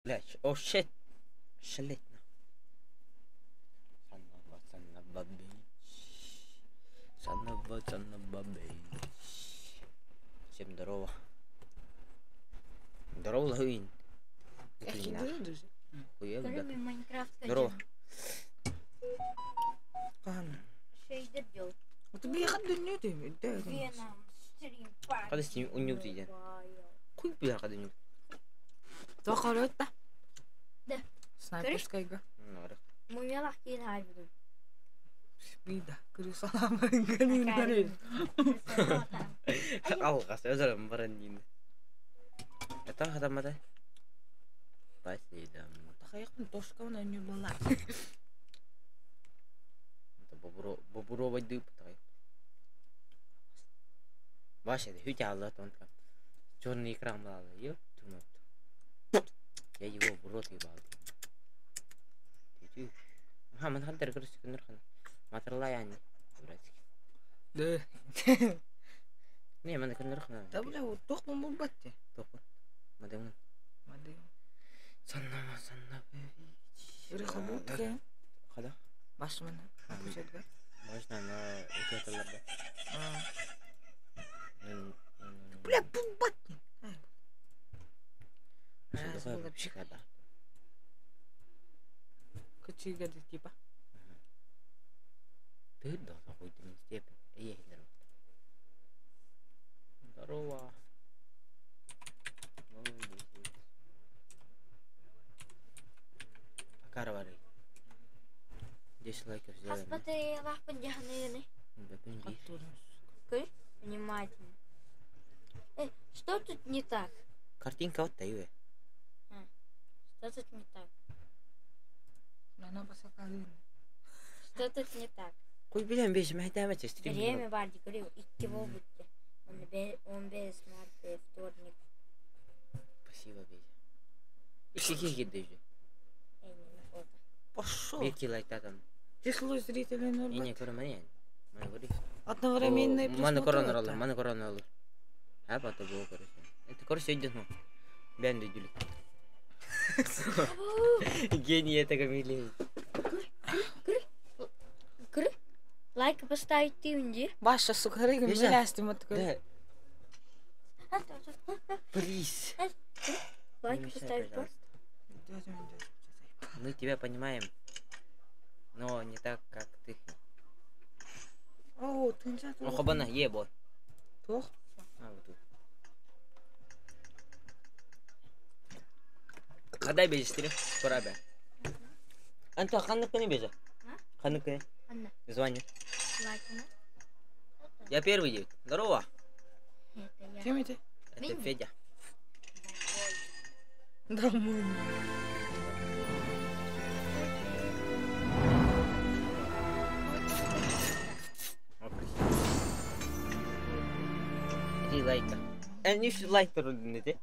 Блядь, oh shit. Шалеть Son of a bitch. Son of a, son of a bitch. Всем здорово. Здорово, Лавин. Хуя, Здорово. Хадыс унньук тиийэн. Куй бля хадынньук. Тоқоротта. Да. Снайперскайга. Мумиялах киин хаайбытым. Бида. Крысаламын. Алҕас өзөрөм баран диин. Это хатаммата. Спасибо. Тахайыкпын тошкабын өнү була. Это бобуро бобуровай дып тай. Вася, хүтя алла тонка. Черный экран был, ёп, ты Я его в рот ебал. Ага, ман хантер короче күнүр Матарлай ани. Братский. Да. Не, ман күнүр хана. Да бля, вот тох мун батте. Тох. Мадем. Мадем. Санна санна. Рехабутка. Хада. Башмана. Пучетга. Можно на утяталарда. Бля, бу батте. Кычыга типа. Ты да какой-то степень. Эй, здорово. Пока, 10 лайков сделаем. Внимательно. Что тут не так? Картинка вот таю. Что тут не так? Что тут не так? Куй билем беш мәһдәмә стрим. Время бар, говорю, идти в обуте. Он без марта, вторник. Спасибо, Бежа. Ишики кидежи. Пошел. Бир лайк там. Число зрителей Не, не, көрмәне. Маны көрі. Одновременный Маны корона алыр, маны корона алыр. А потом было короче. Это короче идет, ну. Бен дүйдүлүк. Гений этого милей. Лайк поставить ты унди. Баша, сука, рыгам, Да. Плиз. Лайк поставить Мы тебя понимаем, но не так, как ты. О, ты не О, хабана, ебо. Тох. А, вот тут. Когда бежишь, ты? Пора бы. Антон, ханнык не бежа? Ханнык не? Звони. Я первый девять. Здорово. Это я. Кем это? Это Федя. Домой. Три лайка. Не үш лайк турдun dedi.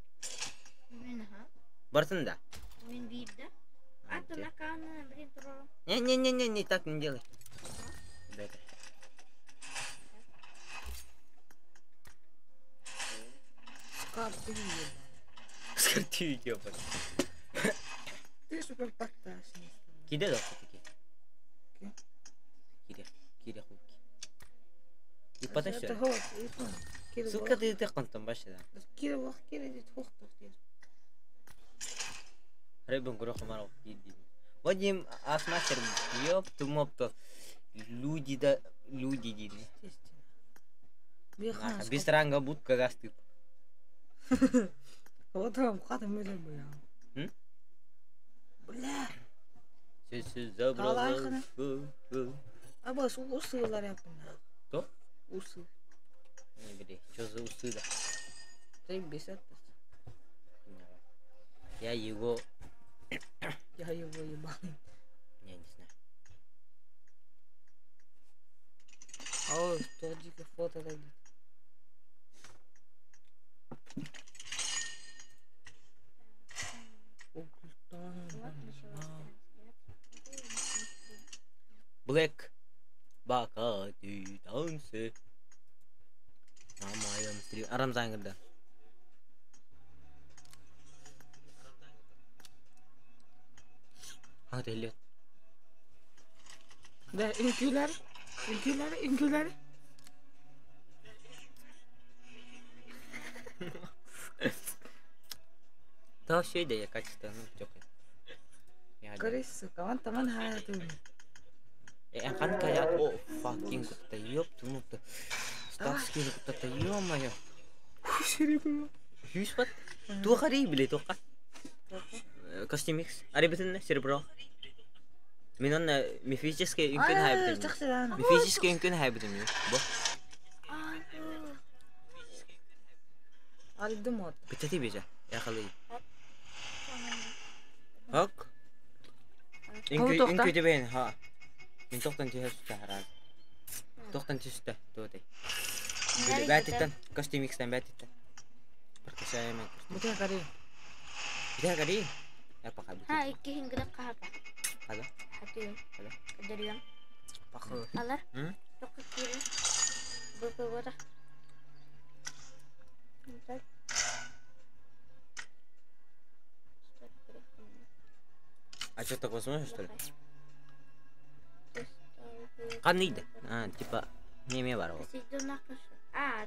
Барсын да. Мен бирде. А то на канал, блин, туралым. Не, не, не, не, не так не делай. Ребята. С карты видео. С карты видео. Ты супер так-то. Киде да таки. Кире, кире хуки. И потом все. Сука, ты ты контом башта. Кире вах, кире дит хохтох. Рыбын гроху марал киди. Вадим асмастер, ёб ты мопто. Люди да люди дини. Без ранга будка гасты. Вот там хата мыли бля. Бля. Sessiz забрала. Аба, усы yapın. Кто? Усы. Не бери. Что за усы да? Ты бесят. Я его... Я его ебал. Я не знаю. О, что дико фото дадит. Блэк. Бакати танцы. На моем стриме. Арамзан когда. А, ты лет. Да, үҥкүүлэр, үҥкүүлэр, үҥкүүлэр. Да вообще да я качество, ну чё. Көрүс, сука, вон таман хаатын. Эн каят, о, fucking кutta, ёпту, ну то. Стакский кutta, ё-моё. Серебро. Хүйс бат. Туох арый биле туохха. Костюмикс. Арыбытын серебро. Мин онно мифический үҥкүн хайбытым. Тахсыраан. Мифический үҥкүн хайбытым. Бу. Алдым от. Битати бижа. Яхалы. Хок. Хау тоқта. Үҥкү дебен ха. Мин тоқтан түһэр сүтэ хараа. Тоқтан түстэ туотай. Бәтиттен костюмикстен бәтиттен. Прокачаем. Бутэ кари. Битэ кари. Я пока Ha, ikki hingre kahapa. Хада. Хатыым. Хада. Кадырыам. Пахы. Алар. М? Тоққа киирин. Бу-бу-бу. А что так возможно, что ли? Қандай А, типа, неме бар ол. А,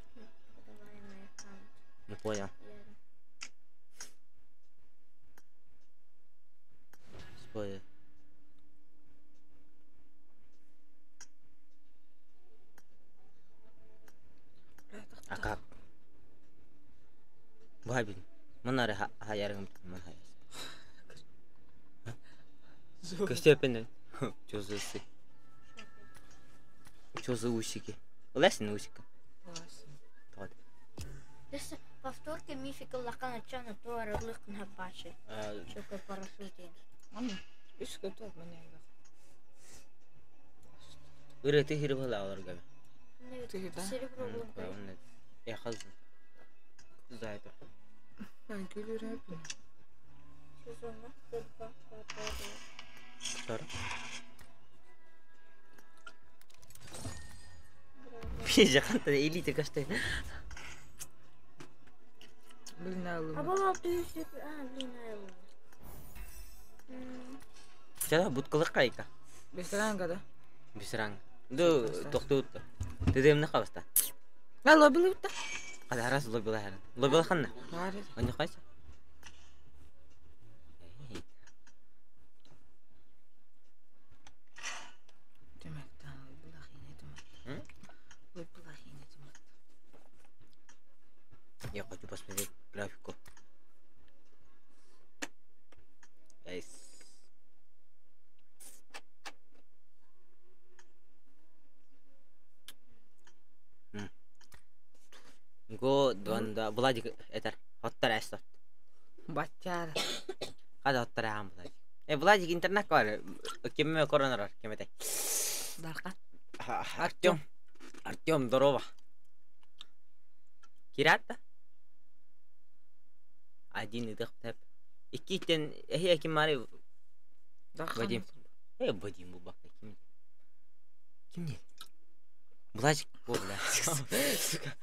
Не понял. Спойлер. А как? Бабин. Манары хаярым ман хаяс. Көстепен. Чё за усы? Чё за усики? Лесин усика. Вот. Повторка мифика лакана чана туара лыкна паши. Чока парашютин. Аны. Үс көтө мене. Үрәте хири бала аларга. Серебро булган. Я хазын. Зайдер. Мен күлүрәп. Сезонна судьба которая. Второ. Пизя, ханта элита кашты. Блин, алым. А баба ты а, блин, айлы. Чада буткалык кайка. Бестеранга да. Бисранг. Ду токтут. Тедемне кабаста. Алло, билбит. Када раз лобила харан. Лобила ханна. Бары. Они кайсы? Демектен, билахине демек. М? Билахине демек. Я хочу посмотреть графику. Guys. Го дванда Владик этер. Хоттар эстот. Бачар. Када хоттар ам Владик. Э Владик интернет бар. Кеме коронар кемете. Дарка. Артем. Артем, здорово. Кирата? Один идых теп. Иккитен эхи ким мари Дарка. Вадим. Э Вадим бу бакта ким? Ким не? Владик, о, бля. Сука.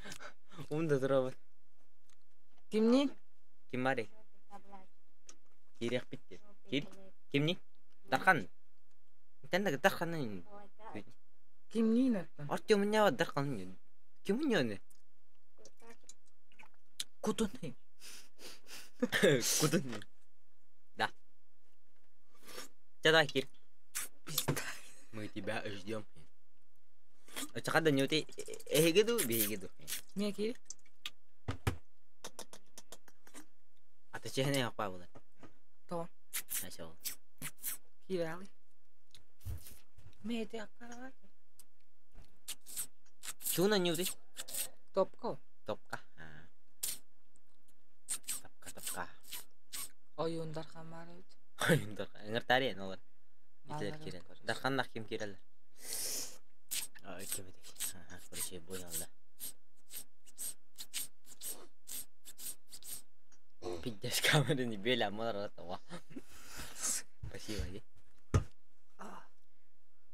Умда здорово. Кимни? Ким мари? Кирек битти. Кир? Кимни? Дархан. Тенде Дархан. Кимни наттан. Артем у меня Дархан. Ким у него? Кутуны. Куда? Да. Давай, Кир. Пизда. Мы тебя ждем. Чакада не ты эгеду бегеду. Не кири? А ты чехне апа була. То. Нашел. Кири али. Мете аккара. Чуна не ты? Топко. Топка. Топка, топка. Ойун дархан марыт. Ыңыртари олар. Ителер Балалар кирел. көрөс. Дарханнах ким кирелер. Ай, ким эти? Ага, короче, понял, да. Пиздец, камеры не бели, а модер этого. Спасибо, ди.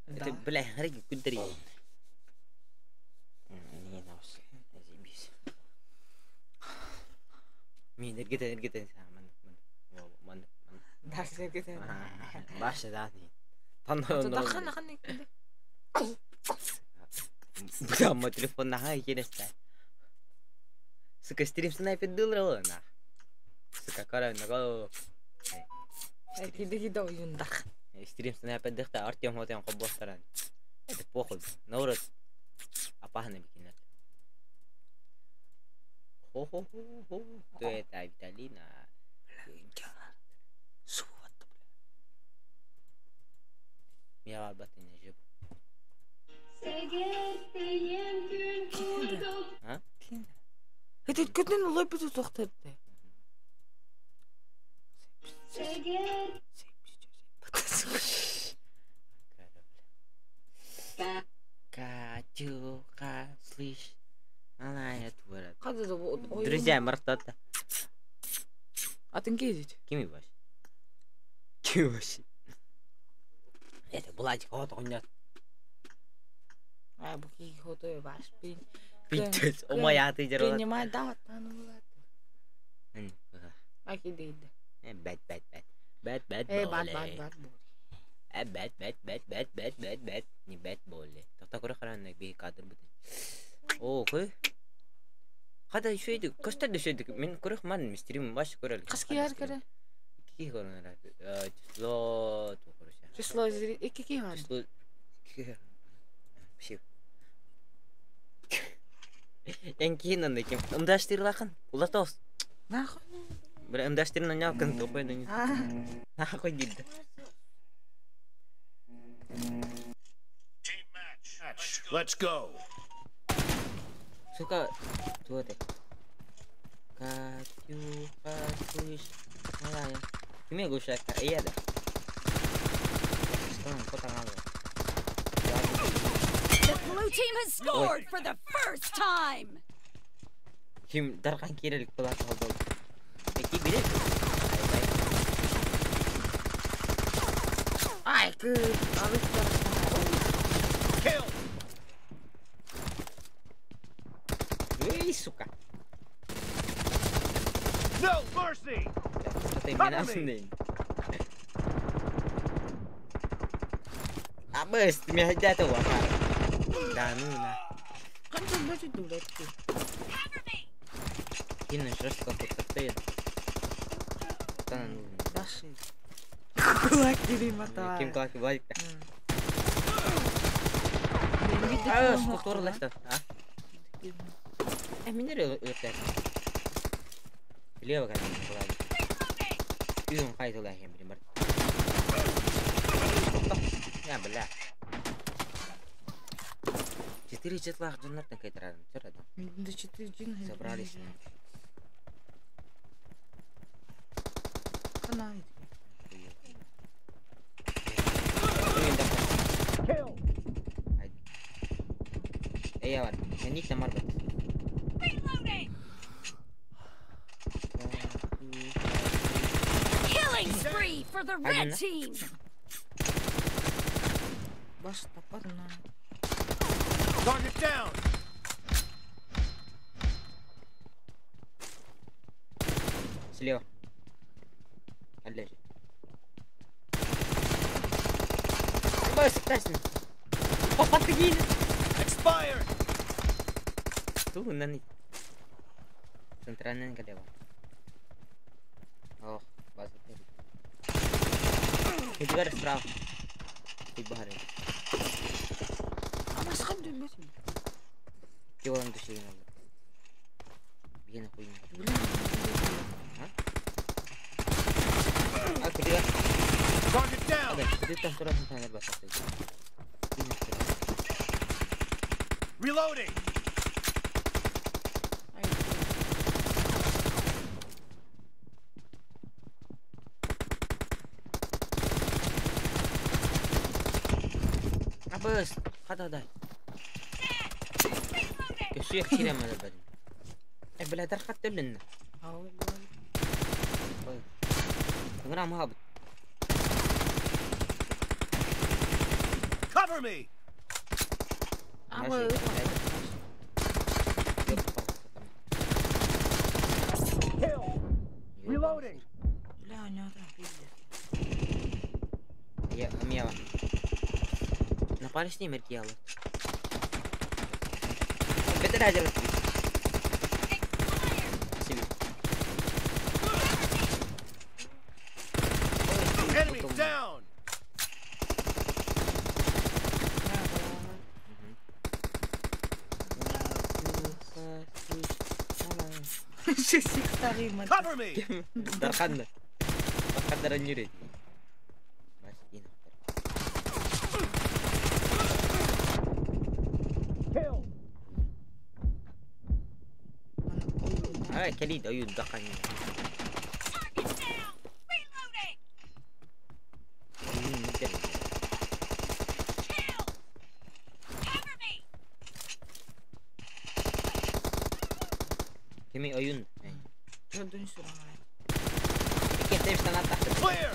Это, бля, рыги кудри. Не, наус. Заебись. Мин, эргете, эргете. Ман, ман, ман, ман. Дальше كده. Баша да. دخلنا خلنا كده. Бля, мой телефон нога интересно. Сука, стрим снайпер дылрала нах. Сука, кара нога. كده كده ويندخ. Стрим снайпер дыхта Артем хотен кобостаран. Это похуй. Наурат опасно бикинет. Хо-хо-хо-хо. Кто это, Виталина? Меня не жив. А? Это كنت والله بتوخت. Катюха, слышь, она это Друзья, мартата. А ты кидить? Кими ваш? Кими ваш? Это Владик, вот он нет. А, буки готовы ваш пин. Пиздец, о моя ты дерла. Принимай, да, ну ладно. А кидит. Бэт, бэт, бэт. Бэт, бэт, бэт, бэт, бэт, бэт, бэт, бэт, бэт, бэт, бэт, бэт, не бэт боле. Тогда куры хараннык би кадр бит. О, кой? Хада шөйдүк, көстөр шөйдүк. Мен көрөх ман стрим баш көрөл. Каски яр көрө. Ки көрөнөр. Число ту көрөшө. Число ики ки бар. Число ки. Пши. Эн кин анда ким? Ымдаштырлакын. Улатос. Нахуй. Бир ымдаштырын оñалкын топойдун. Нахуй дидди. Let's go. Сука, туоте. Катюха, слышь, малая. Кими гушака, еда. Что нам кота надо? The blue team has scored for the first time. Ким дархан кирелик булат алды. Эки билет. Ай, кы, Kill. Эй, сука. No mercy. Ты меня А быстро меня хотят его. Да ну на. Кинешь жестко под Кулак или мата. Ким кулак Владик. А, скульптура леста, а? Меня өртер. Лево как Владик. Үйін қайтылы әкем бір. Я, бля. 4 четлах джиннартан кайтарадым, чарадым. Да 4 джинна. Собрались. Канай. Эй, бар. Мен бар бит. Killing spree for the red team. Баш тапарна. Target down. Слева. Олег. Баш, красный. Попадки. Expired. Ту на центральный галева. Ох, база. Дверь справа. И бары. А нас ханды бит. Килон души надо. Бена хуйня. А куда? Target down. Ты там сразу на база. Reloading. Абыс, хата дай. Кешек кирем әле бер. Э, бля, дархат төллен. Ой. Грам хаб. Cover me. Kill. Reloading. Бля, у него там пиздец. Мела. Напали с ней меркиялы. Бетер хадер. Себе. Enemy down! Старый мат. Cover me! Дархан. Дархан даранюри. Kill! Ай, кэлии да ойуун дархан. Target down! Reloading! Kill! Cover me! Кими ойуун. Төрдүн сүрүн. Икки санаат тахты. Clear!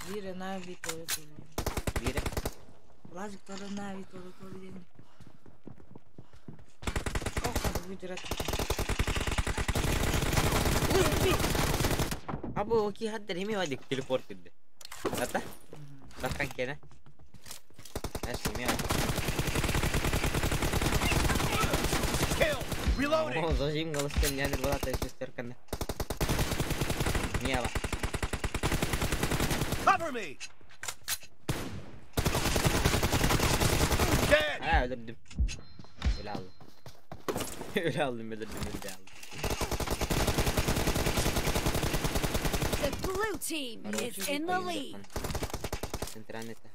Бире нави толы толы. Бире. Лазиктары нави толы толы ден. Ох, выдират. Абы оки хаддар хими вадик телепорт кидде. Ата? Дархан кене. Эс хими вадик. Kill! Reloading! О, зажим голостен янер балата сестерканы. Миява. Cover me! Dead! Ha öldürdüm. Öyle aldım. Öyle aldım öldürdüm öyle aldım. The blue team is in the lead. Центральный-то.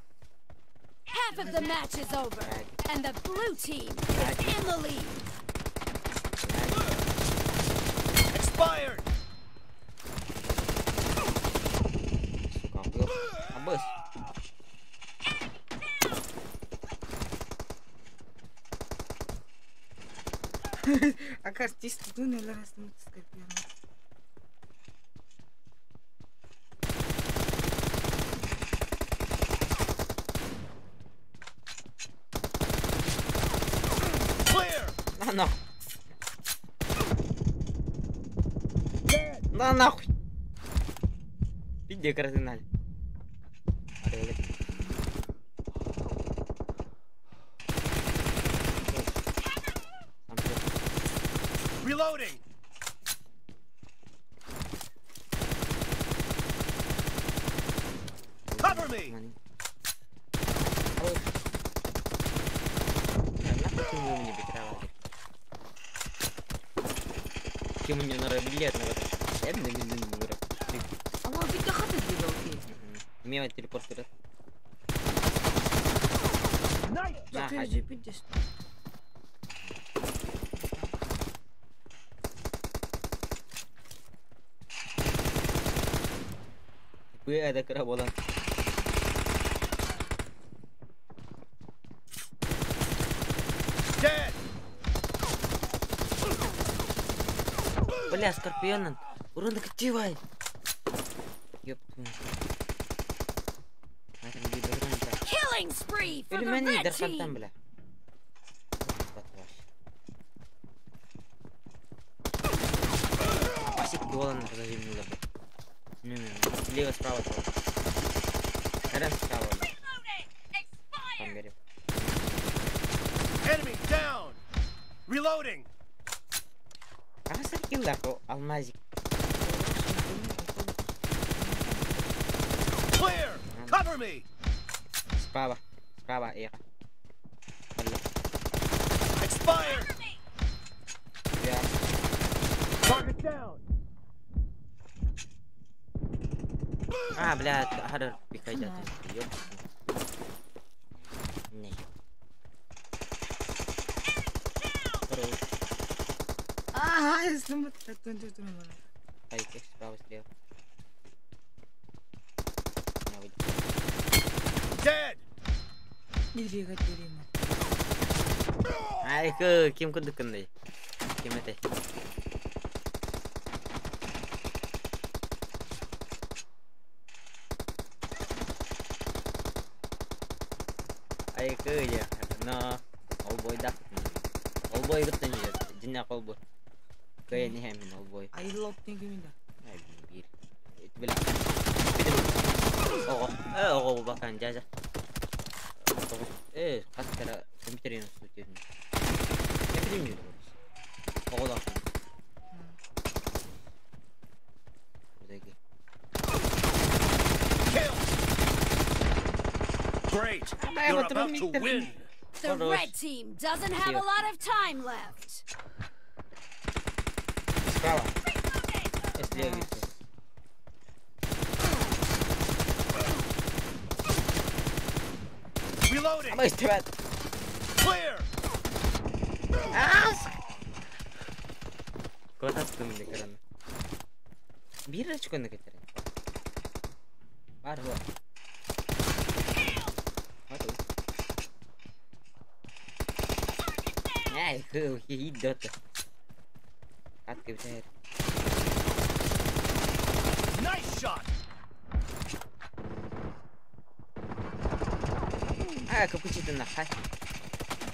Half of the match is over, and the blue team is in the lead. Expired! Сука, ёп. Абыс. А артист тун эле растым скорпион. Clear! На нахуй. На нахуй. Иди кардиналь. Reloading! Cover me! Ама битте хат эдди окей. Мема телепорт вперед. На, Ты хади. же бидеш. Б это караболан. Dead! Бля, скорпионан. Урон активай. Ёп. твою. Killing spree for the Ölümeni red дархантан, team. бля. Пасик голан разоземнила. Слева, справа. Рядом справа. Reloading! Там Expired! бери. Enemy down! Reloading! А саркилдар алмазик. Clear! Cover me! Справа. Справа, Эра. Бля. Expired! Cover me! Я. Target down! А, бля, харар пикайдят. Ёп. Не. Хорош. Ага, если мы тун тун. Ай, справа, слева. На, выйди. Dead! Ирига тирима. Ай, кы, ким кудыкындай? Ким это? Ай, кы, я. Но, олбой да. Олбой гыттан жер. Динна колбой. Кы, не хэмин олбой. Айыллоп тен киминда. Ай, бир. Бля. Ого. Э, оҕо бакан дьаажа. Э, хас кара компьютерин устутуйдун. Эпидемия Оҕолоох. Kill. Great. You're about to win. The red team doesn't have a lot of time left. Справа. Слева висит. Reloading. Ама истебат. Clear. Куотастым экраны. Биир очкону кетерин. Бар бу. Ай, идет. Открывай. Nice shot. А, капучино на хай.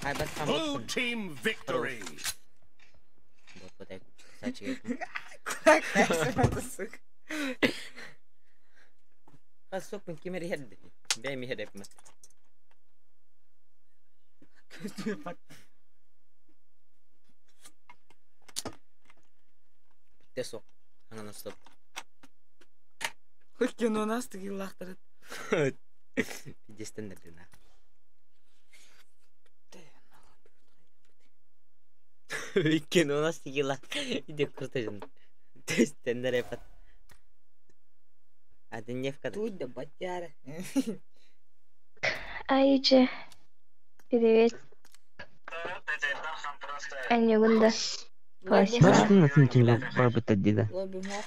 Хай, бас там. Blue team victory. Вот, вот так. Сачи. Сука. Хасок мен кимер херди. Бэми хереп ма. Тесо. Ана стоп. Хоть у нас такие лахтары. Пиздец на. Өйткені у нас тегила. Иде куртажын. Тестендер эпат. Аденевка. Тут да батяра. Айче. Привет. Анюгунда. Классика. Лобби мох.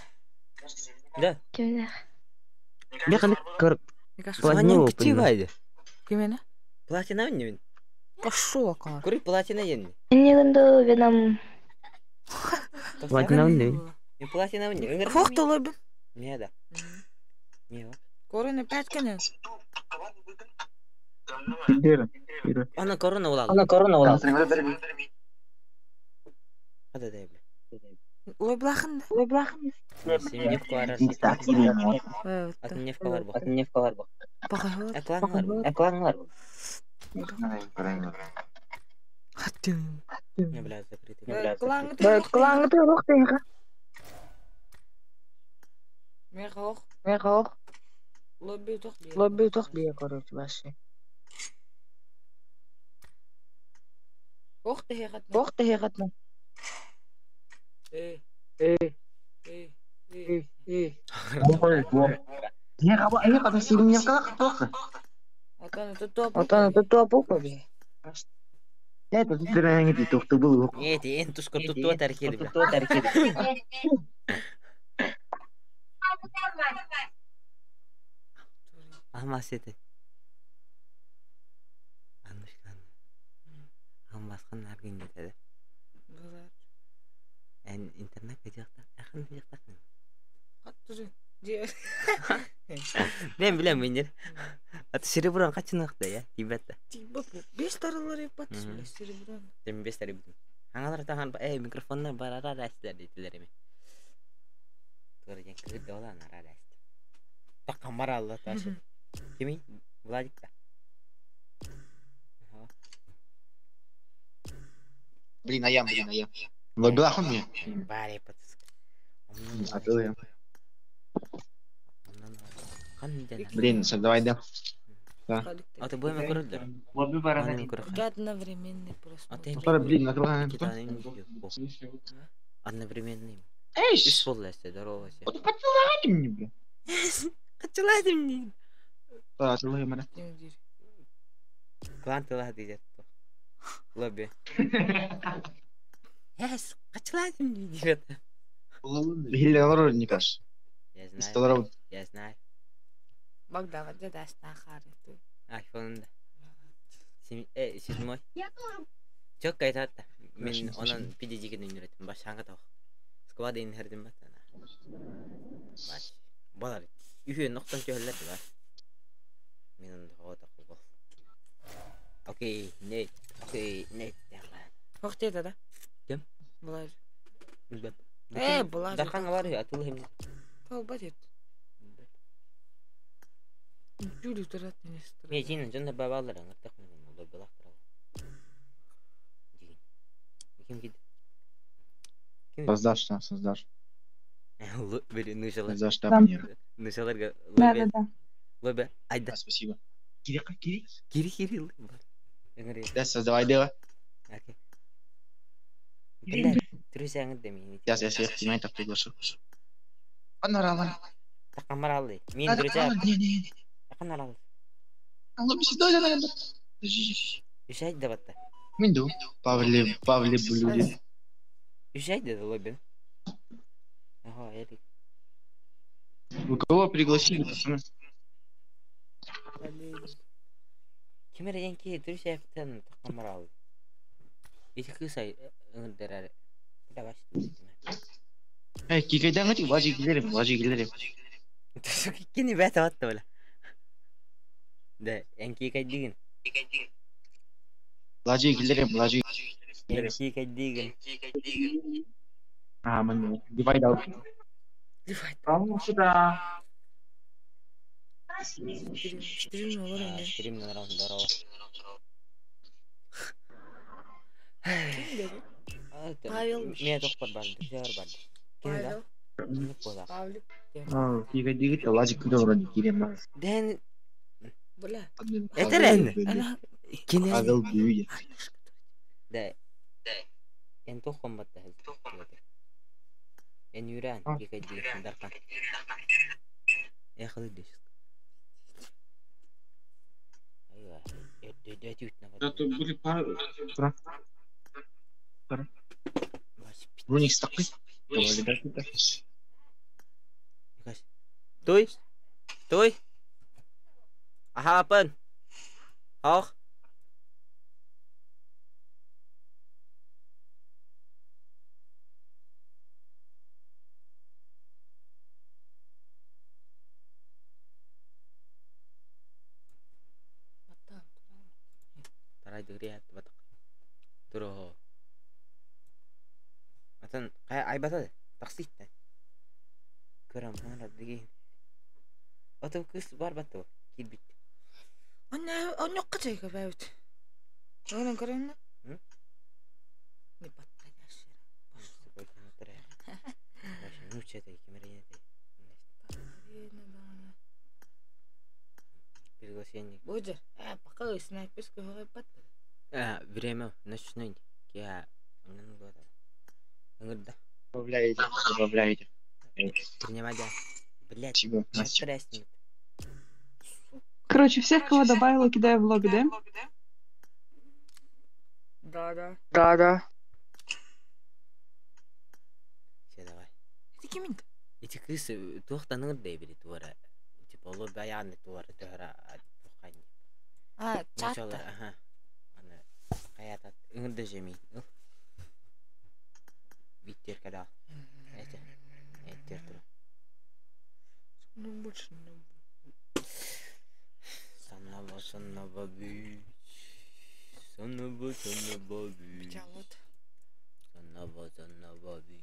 Да. Кимнех. Платина ктивайды. Кимена? Платина не Пошел, как. Кури платина ен. Анюгунда веном. Платина не. Не платина не. Фох то лобби. Не да. Не. Корона пять конец. Ана корона улал. Ана корона улал. Хада дай бля. Лобби лахын. Лобби лахын. Семневка арар. Атневка бар бу. Атневка бар бу. Пахал. Эклан бар. Эклан бар. Хаттым. Не бля закрытый. Клан. Клан Мехох. Мехох. Лобби тох. Лобби тох бие короче вообще. Ох ты хат. Ох ты хатна. Э. Э. Э. Э. Э. Отан тут то пупа би. Нет, эн тускор тут то тархиды бля. Алмас eti. Анушкан. Алмасхан аргин кетеді. Эн интернет жакта, акын жакта. Мен билем мен. Аты сереброн качыныкта я, тибетте. Беш таралар епатыс Мгм. биле сереброн. Мен бес тари бүтүн. Аңалар тахан э микрофоннар бар ара растер дейтилер эми. Тура ден кыргыз долан ара раст. Такка маралла ташы. Кими? Владик та. Ага. Блин, а я, блин, а я. Лобилах он мне. Бар епатыс. А Блин, всё, давай, да. Да. Аты бойма көрөлдөр. Лобби бар Анын көрө. Одновременный просто. Аты Который, блин, накрываем. Одновременный. Эй, Үс болду эсте, здорово. Вот поцеловали мне, блин. Качылады мне. Да, целую меня. Клан тыла дейт. Лобби. Эс, качылады мне дейт. Хилли не кажешь. Я знаю. Столаров. Я знаю. Богдан, где даст на хары? Айфонда. Седьмой. Чок айтат. Мен онан PDG-ге үнүрөтүм башаңга тох. Сквад инһердим бат ана. Баш. Балар. Үхө ноктон чөһөллөр бар. Мен онда хота кол. Окей, нет. Окей, нет. Ох ты да? Ким? Булар. Билбеп. Э, булар. Дархан бар атыл хем. Тол бат. Жүлү турат Мен жин дьон бабалар аңыртах мен лоббилахтар. Дигин. Ким киди? Ким? Создашь там, создашь. Бери нышалар. Создашь Да. там нервы. Нышаларга Да, лобби. да, да. Лобби. Айда. Да, спасибо. Кири, кири. Кири кири. Эңире. Да, создавай дело. Окей. Билер. Түрүсәңер да мени. Сейчас я всех тиммейтов приглашу. Панорама. Такамаралы. Мен друзья. Не, не, не. Такамаралы. Алло, сюда, да, да, да. Подожди. Үш ай да батта. Минду. Павле, Павле Блюди. Үш ай да лобби. Ага, Эрик. Вы кого пригласили, пацаны? Ким эрен ки түрүсәптен такамаралы. Ити кыз ай ыңырдырар. Давай. Эй, кикайдан гати, влади килерим, влади килерим. Кини бәтә батта бала. Да, энки кайдигин. Влади килерим, влади. Энки кайдигин. А, мы Дивай дал. Давай. сюда. Стрим олар эмне? Стрим нарам здорово. Ким деди? Павел. Мен тохпар бар, друзья бар. Кини да? Павел. Кини бола. Павлик. Кикай дигит, влади килерим, вроде килерим. Ден Бля. Этерен. Кини. Павел Блюди. Да. Эн тохом батта. Эн юран кикай дигин даркан. Эхали деш. Айва. Это были пары. Руник стакы. Той. Той. Аха, апын. Хох. Тарай дигрият батак. Туро. Атын кай айбата такситта. Көрөм мана деген. Атын кыз бар батты. Кирбит. Онна оннокка чайка бәбит. Онун көрөмүн. Не батта Приглашение. Боже, пока снайперский батта. Время ночной. Я Ыңырда. Добавляете, добавляете. Принимай, да. Блядь. Спасибо, Настя. Тряснет. Короче, всех, кого добавила, кидаю в лобби, да? Да, да. Да, да. Все, давай. Это кимин? Эти крысы туохтан ыңырда бери туара. Типа лобби аяғын туара төһөрө тухань. А, чатта. Ага. Аны каятат ыңырда жемей. Биттер када. Это. Эттер тур. Ну больше не. Санава санава бич. Санава санава бич. Вот. Санава санава бич.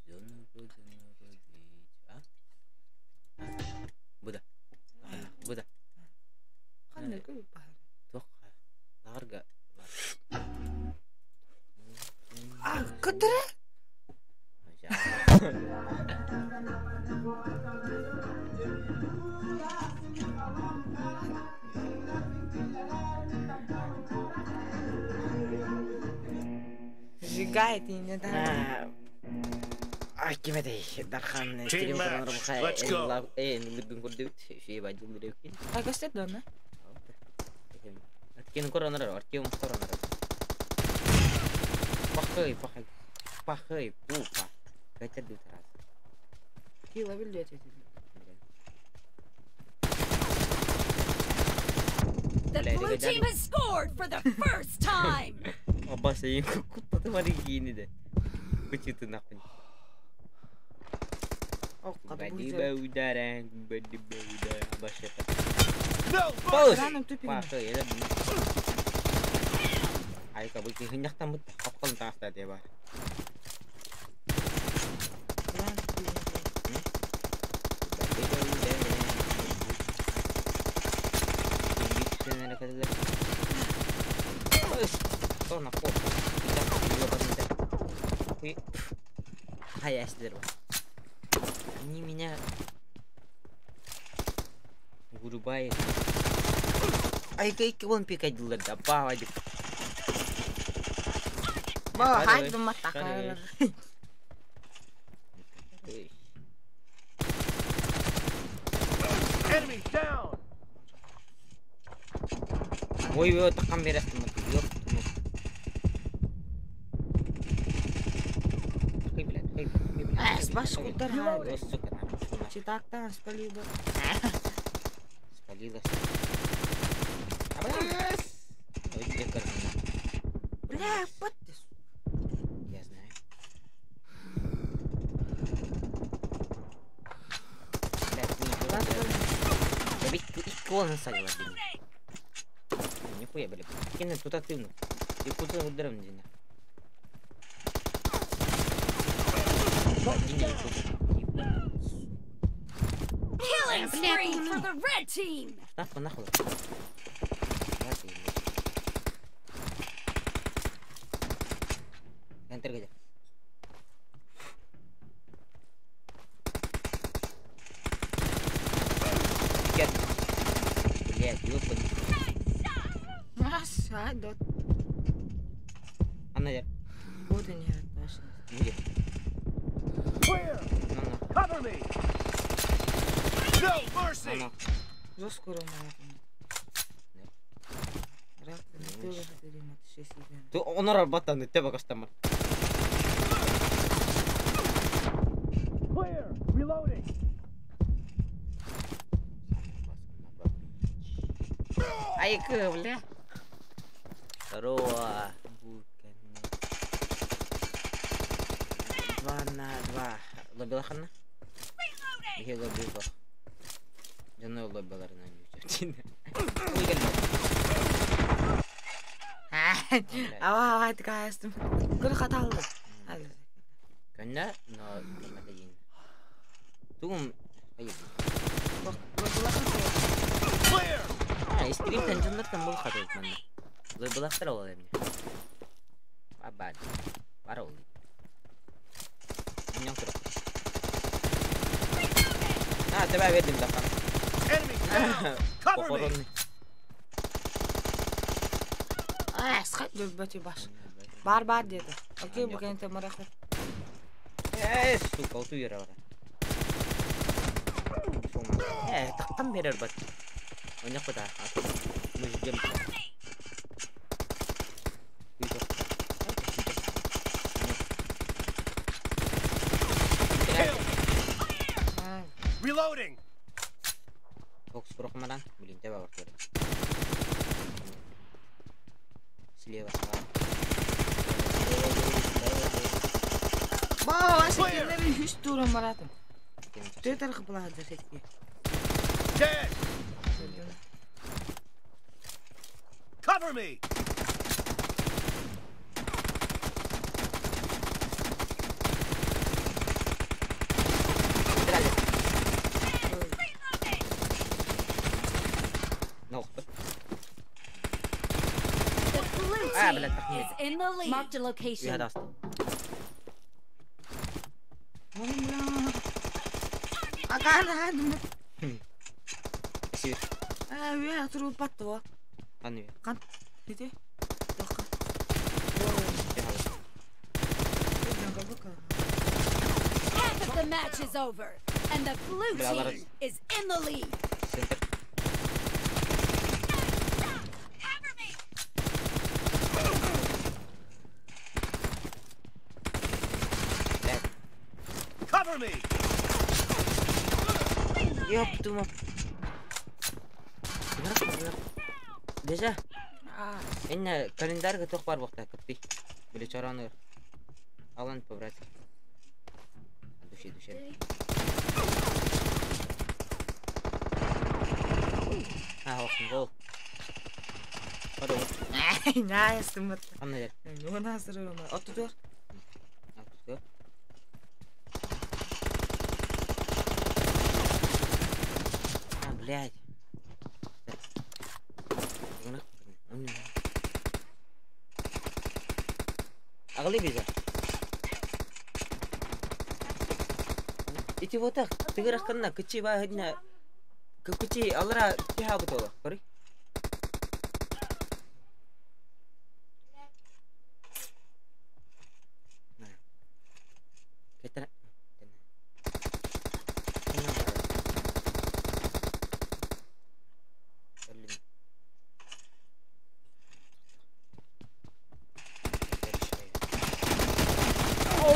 Санава санава бич. А? Буда. Буда. Кандай көп бар. Тох. Ларга. А, кыдыра? Сжигает и не да. Ай, кимедей, Дархан, Team match, let's go. А көстөт да, на? Кен коронар, Артем коронар. Пахай, пахай. Пахай, пупа. Кайтер дют раз. Кила билет эти. The blue team has scored for the first time. Абаса, ең куттаты бар екені де. Күчеті нахуй. Бади баударан, бади баударан, баша. No Раным тупик. Пахай, эле. Айка, бұл кехін жақтан бұт, қапқалын тағыста де бар. Что на пол? Хуй. А я сидел. Они меня вырубают. Ай, как он пикать да, бавадик. Ба, хайды матакалар. Enemy down. Ой, ой, такам берестим, ёп. Ой, блядь, ой, блядь. Баш кутар хай. Сука, нахуй. Читактан спалила. Спалилась. Ой, где корма? Бля, вот ты. Я знаю. Блядь, не, да ведь икона садила, блин. Нихуя, блядь. Кинь туда ты, и куда ударом не. Killing spree for the red team. Нахуй, нахуй. Enter где? Блядь, ёбаный. Анна, я. Вот они, точно. Где? Clear. Cover me. No mercy. Жестко Ты он работает, ты пока что. Clear. Reloading. Ай, бля. Здорово. 2 на 2. Лобила хана? Я лобила. Жана лобилар на нюча. Ава, ава, такая Көр хаталды. Кэннэ, но кэмэдин. Тугум ай. А, стрим тенженнер там был хатал манна. Лобилахтар ол эмне. Бабад. Барол. Менял тур. А, тебя видим да. Cover me. А, схать бати баш. Бар-бар деді. Окей, бүгін те мараху. Э, сука, оту yere var. Э, тақтан берер бат. Ойнақ бата. Мы ждем. Reloading. Фокус прохмадан. Блин, тебя бар. Слева, справа. Ба, ашкенleri hiç durun maratım. Tüy tarafı buladır etki. Dead. Cover me. The blue team is in the lead. Marked a location. Half of the match is over, and the blue team is in the lead. Cover me. Ёптума. Дежа. Инна календарь готов бар бохта кыпты. Были чараныр. Алан побрать. Души, души. А, ох, гол. Подол. Найс, мат. Анна. Ну нас рыма. Оттудор. Оттудор. А, блядь. Аҕалыы биза. Ити вот тыгыраххынна кыччи бааһына кыччи алара түһаабыт олох көрүй. Кетер.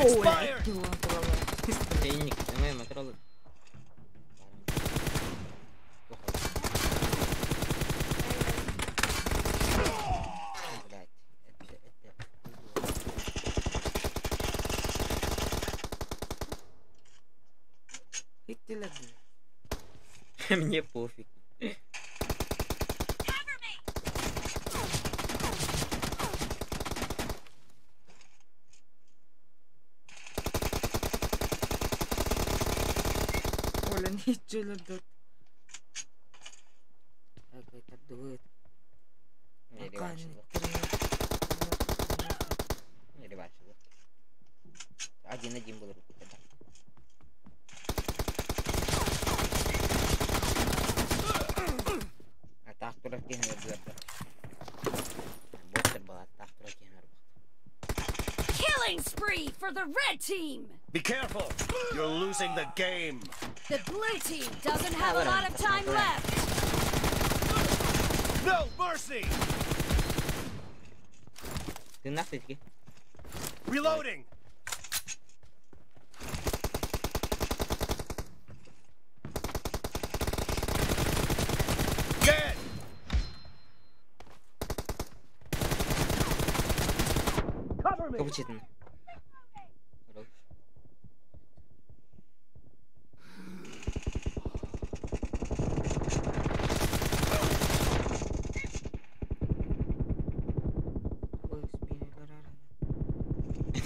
Expired! Мне пофиг. Оля не чөлөрдөт. Один-один был руку тогда. А так турак Killing spree for the red team! Be careful! You're losing the game! The blue team doesn't have a lot of time left! No mercy! Ты нахуй Reloading! Dead! Cover me! Капучитин.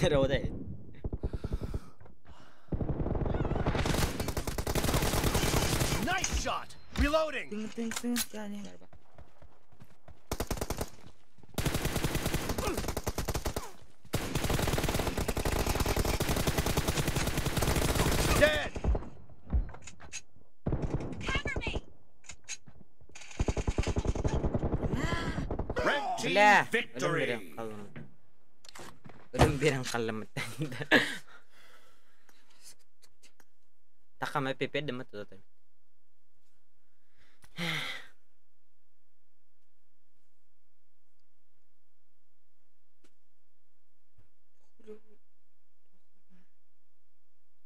Работает. Nice shot! Reloading! Dead! Cover me! Red team Бля! victory! Ölüm biren kallam. Takam PP demet zaten.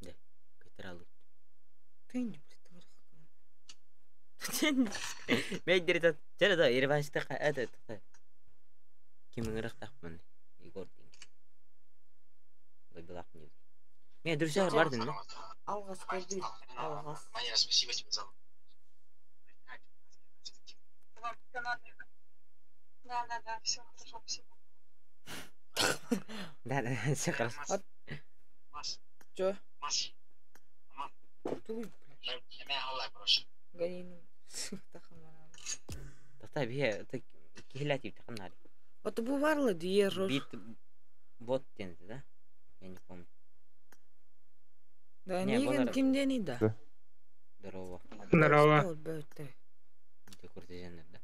Да, кайтралы. Мейдер да ирвашта этот. Ким ырыктакмын. Егор дейм. Лобилак не. Мен друзья бар дедим. Алгас көрдү. Алгас. Ваня, спасибо тебе за... Да, все хорошо, спасибо. Да, все хорошо. Маш. Чё? Маш. Мама. Туй, блядь. Тохтой бие кихилати тахамнари. Вот бывало диерро. Бит бот тенди, да? Я не помню. Да, Нигин кимдени да. Здорово. Здорово.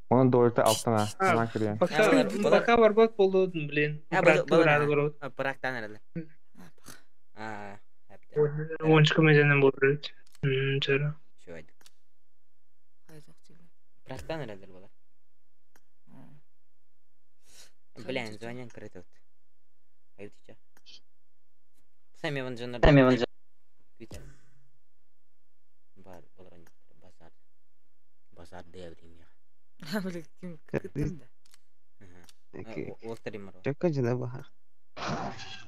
Onun doğrultu altına. Hemen kırıyor. Пока барбат болду, блин. Бырактан арады. Ончка мезенен болду. Чара. Шойдuk. Бырактан арады балар. Блин, звонят крыты вот. Айдыча. Сами вон же Сами вон же. Бар, базар. Базар деври. Блин, ким кытында. Çok acı bahar.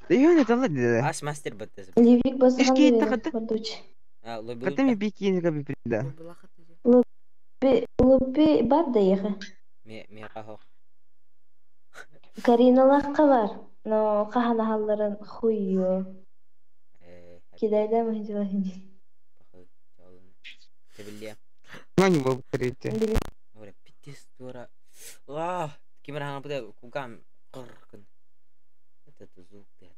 Дайоне там да. Аш мастер баттыз. Ливик базар. Катами бикини каби прида. Лупи бат да Ме ме кахо. Кариналахка бар. Но каханаһалларын хуйю. Кидайда махидилахин. Тебилия. Мани бу трите. Ora pitis тура. Ва, кимер хаңа буда кугам кыркын. Это звук ты.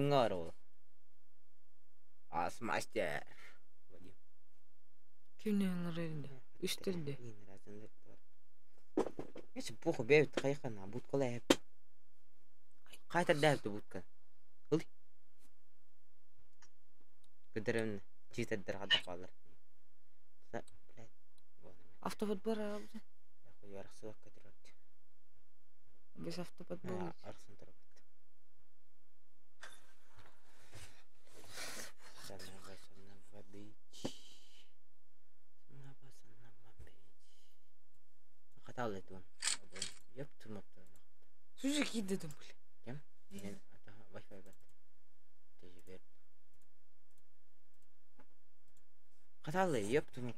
Вадимҥа бар ол. Ас мастер. Вадим. Кимне ыҥырырды? Үстэрди. Если похуй, бэйбит хайхана, будкала эп. Қайтар дәпті будка. Ыл. Көдөрөн читердер хадда қалар. Блядь. Автопат бар арабыта. Ярықсы көтөрөт. Без автопат был. Арсын тұрып. Санава, санава, бич. Санава, санава, бич. Қатал етуін. Еп, тұрмап тұрмақ. Слушай, кидедим, бля. Кем? Мен ата Wi-Fi бат. Теже бер. Қатал, еп, тұрмап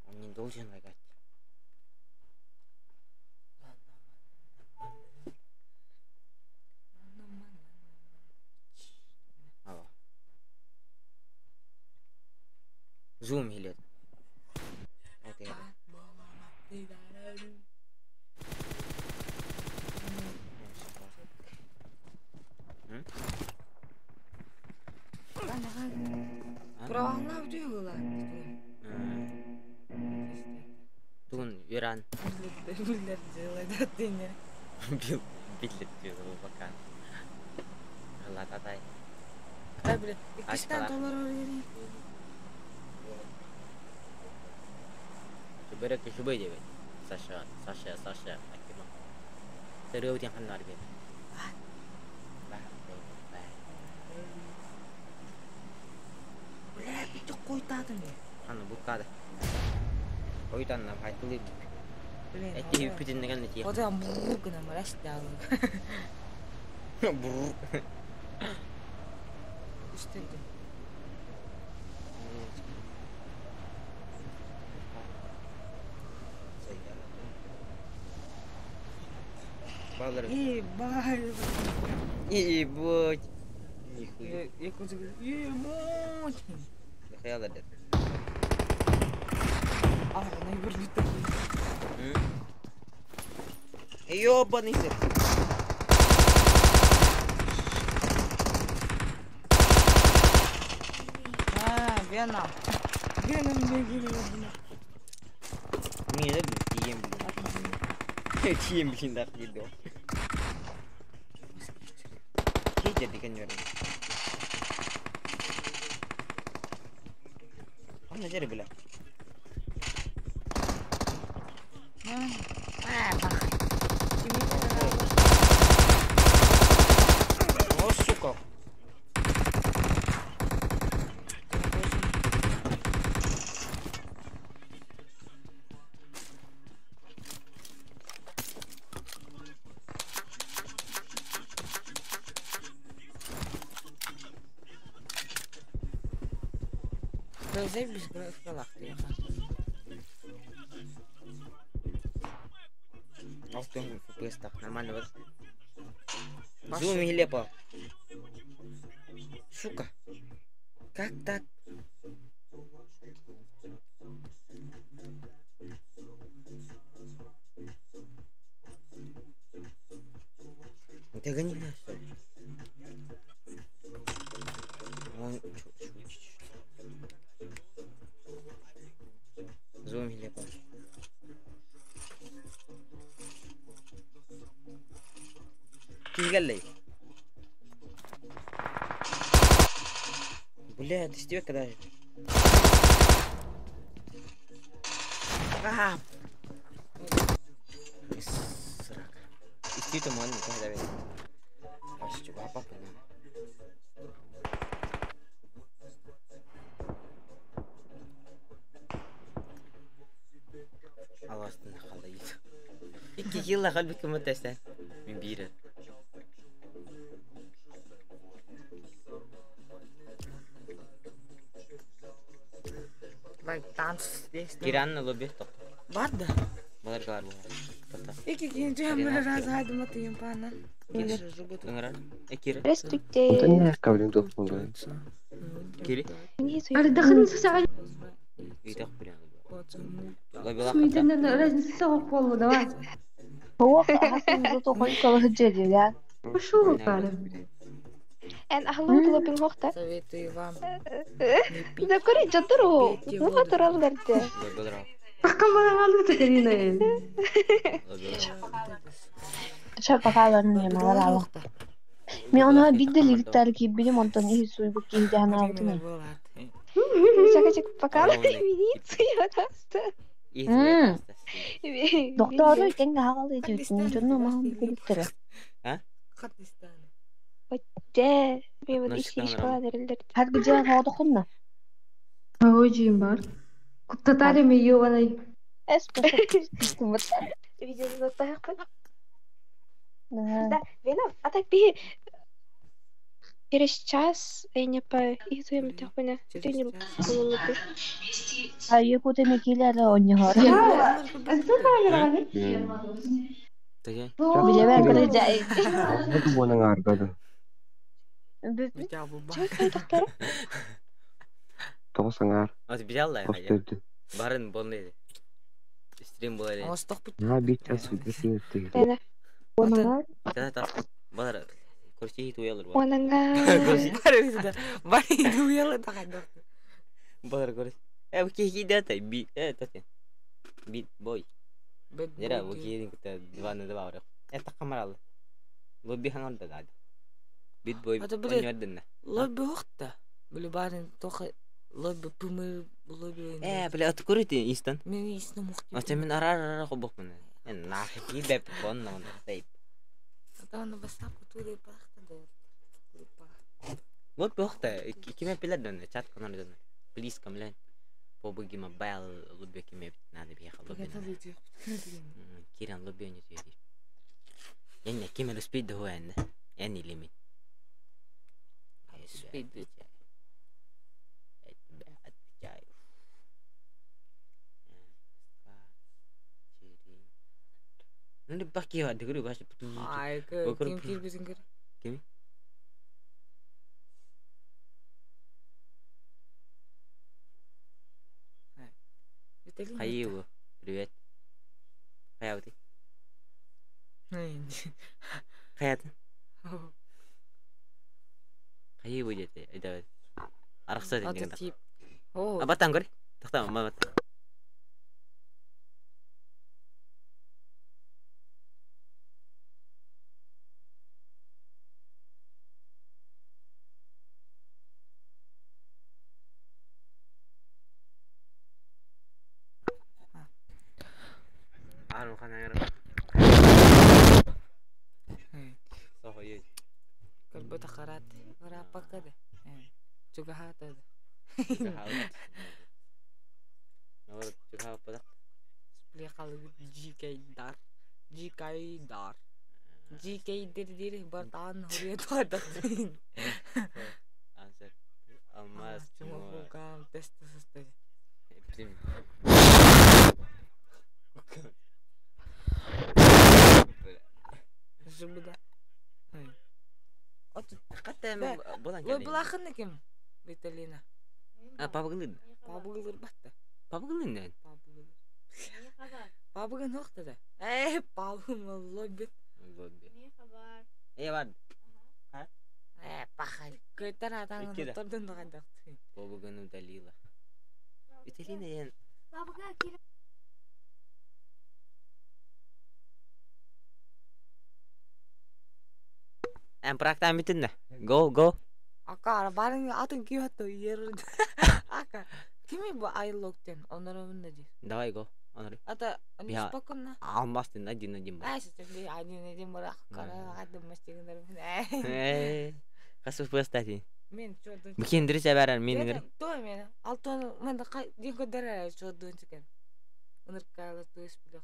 Он не должен лагать. Ава. Зум илет. Это я. Праваңна бүтүгүла. Тугун Иран. Биллер делает динер. Бил биллет диyor бакан. Allah татай. Тай биле. Иккистен доллар берейин. Шуберек шубей дебет. Саша, Саша, Саша, Акима. Сыры өтен ханнар бет. Бля, бүтүк койтадым. Ханна буткады. Койтанна айтылы. Блин. Эти бүтүннеген эти. Ода бур гына мараш дагы. Бур. Үстелди. Баллар. Ебать. Ебать. Нихуя. Я куда Ебать. Нихуя дед. А, она и вырвет такие. Ёбаный сыр. А, Вена. Вена мне гинула. Мне да, блин, тием, блин. Тием, блин, да, еду. Хейтер деген верно. Ана жері бля. А, бах. О, сука. Заебись, графикалах ты. Алтын FPS так, нормально вот. Зум нелепо. Сука. Как так? Ты гони меня, что ли? Он... Чё, чё, чё, чё? Зум нелепо. Кигалей. Бля, ты стёк когда? А! Срака. Исти то ман когда ведь. Аш чуга папа. Аластын халайт. Икки жыл халбы кем өтәсә? Мин бире. Like танц здесь. Киранны лобби тоқ. Бар да. Балар бар бу. Тоқта. Эки кийин жамыр раз адым тыйым пана. Ыҥырар. Экире. Здравствуйте. Кири. Ыйтах билен. Лоббилах. Разница суох буолла, давай. هو أحسن صوته خليك الله الجدي لا. Пошел, Валя. Эн аһыллыбыт лоббиҥ суохта. Советую вам не пить. Да көрүй дьоннор Пейте ууга воду. тураллар дии. Такамаралыта Карина. Шапакаларын Лобби малалаала. Мен ону биир лигиттар киирбитим, онтон иһи суйбут киһи Временно ханаабытым. было. Чакачак пока Венеция таста. Мм. Доктору Видео. итен хагалыы дьүтүн Кыргызстан дьонно маһын Россия. билиттэрэ. Кыргызстан. Дьэ, мен истеричкалаан эрэллэр. Харгы дьиэн хоодохунна. Ой, бар. Куттатари ми ёванай. Эс Видеоны тахпын. Да, Вена, а так би через час я не по их твоим тахпына. Ты не Через час. было бы. Айы кутеме килere онньоһор. Билебэ кырыдьай. Хотя бы Чего тахтара? Барын болны. Стрим болар. Вена. Та та бар. Корси туялар бар. Онанга. Бары дуялы тахайдах. Бар корси. Э бу ки дата би э тате. Бит бой. Нера бу ки кута 2 на 2 бар. Э такамарал. Лобби хангар да да. Бит бой. Это, блин, Оньордын. Лобби охта. Били барын тоха лобби пымыр лобби. Э бля откройте инстан. Мен истин мухти. Ата мен арар арар хобок мен. Э нахи ки беп бон на тейп. Атаны басап кутуре пахта да. Вот бохта киме пилер чат канал дön. Please come learn. Побыги мобайл лобби киме надо бьеха лобби. Киран лобби не түйеді. Яне киме успеть до энде. Яне лимит. Успеть. Ну баки ва дегру баш. Ай, ким кир бизин кир. Ким? Хаева, привет. Хаяты. Хаят. Хаева дете. Айда. Арахса Аты деген. тип. О. Абаттан көр. Тохта, мама. Ару ханагар. Сохой. Кырбыта харат. Рапакада. Чугахата. Дар. GK дар. GK дир дир бартан хурият хадак. Answer. Алмаз. Чумахукам тест состоит. Жубда. Катта болан Лой булахын ким? Виталина. А пабыгылын. Пабыгылыр батта. Пабыгылын не? Пабыгылыр. Пабыгын нохта да. Э, пабыгын лобби. Лобби. Э бар. Э, пахай. Көтөр атаңын Икки да. тордун дагандак. Пабыгын удалила. Виталина я Эм практан бүтүннө. Go go. Ака барын атын кийбатты ер. Ака. Кими бу айлоктен? Онорумун да дир. Давай go. Онор. Ата, не Бия- спокойно. Алмаз ден один один. Ай, сейчас би один один барак. Кара кадым мастигендер. Э. Касып бастати. Мен чодун. Бу кендири сәбәрәр мен гөр. То мен. Алтон мен да кай дин көдөрө чодун чекен. Уныркалы туис биле.